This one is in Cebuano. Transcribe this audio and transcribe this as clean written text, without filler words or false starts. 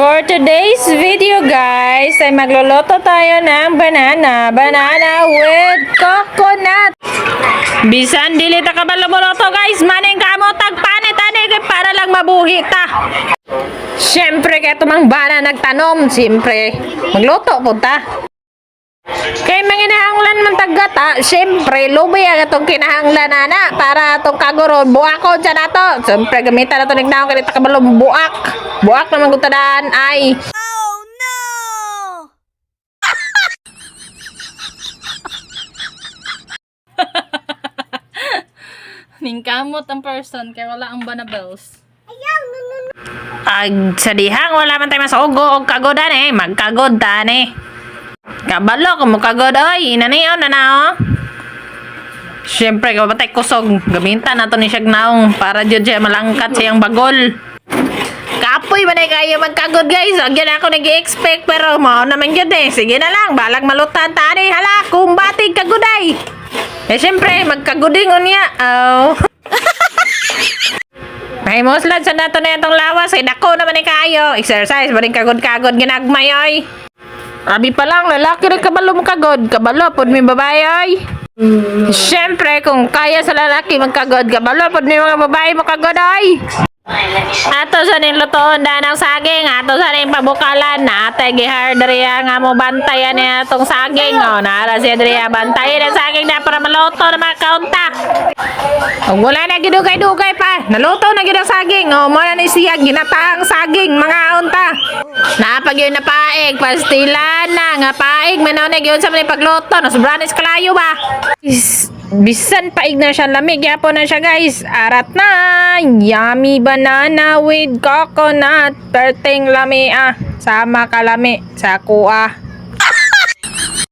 For today's video, guys, ay magluluto tayo ng banana. Banana with coconut. Bisan dili ta kabalo moluto, guys, maning kamo tagpanit ani kay para lang mabuhi ta. Siyempre kay tumang bana nagtanom, siyempre magluto pud ta. Kay manginahanglan man taggata, siyempre lubi ang atong kinahanglan ana para atong kaguron buakon sa nato. Siyempre gamitan nato ning naong kay ta kabalo buak. Buak naman gud tadaan ay. Oh no! Ningkamot ang person kay wala ang banabels. Ag sa dihang wala man tayo masugo og kagodan eh, magkagod ta ni. Kabalo kung mukagod oy, inani on na na oh. Siyempre, kabatay kusog. Gamitan nato ni siya naong para jud siya malangkat siyang bagol. Kapoy man ay kayo magkagod, guys. Wag yan ako nag-expect pero mao naman yun eh. Sige na lang, balag malutan tani. Hala, kumbatig kaguday. Eh siyempre, magkaguding unya. Oh. May muslad sa nato na itong lawas. Ay dako naman eh kayo. Exercise ba rin kagod-kagod ginagmay oy. Abi pa lang, lalaki rin kabalo mo kagod. Kabalo, pod mi babae oy. Siyempre, kung kaya sa lalaki magkagod, kabalo, pod mi mga babae mo kagod oy. Ato sa ning lutoon da ng saging, ato sa ning pabukalan na ate gihar diriya nga mo bantayan niya atong saging. Oh, naara siya diriya bantayan ang saging na para maluto na mga kaunta. Ug wala na gidugay-dugay pa. Naluto na gid ang saging. Oh, mo na ni siya ginataang saging mga unta. Naapag yun na paig, pastila na nga paig man na gyud sa man pagluto. Nasubranis kalayo ba? Is, bisan paig na siya, lamig gyapon na siya, guys. Arat na. Yummy banana with coconut. Perting lami ah. Sama kalami sa kuha.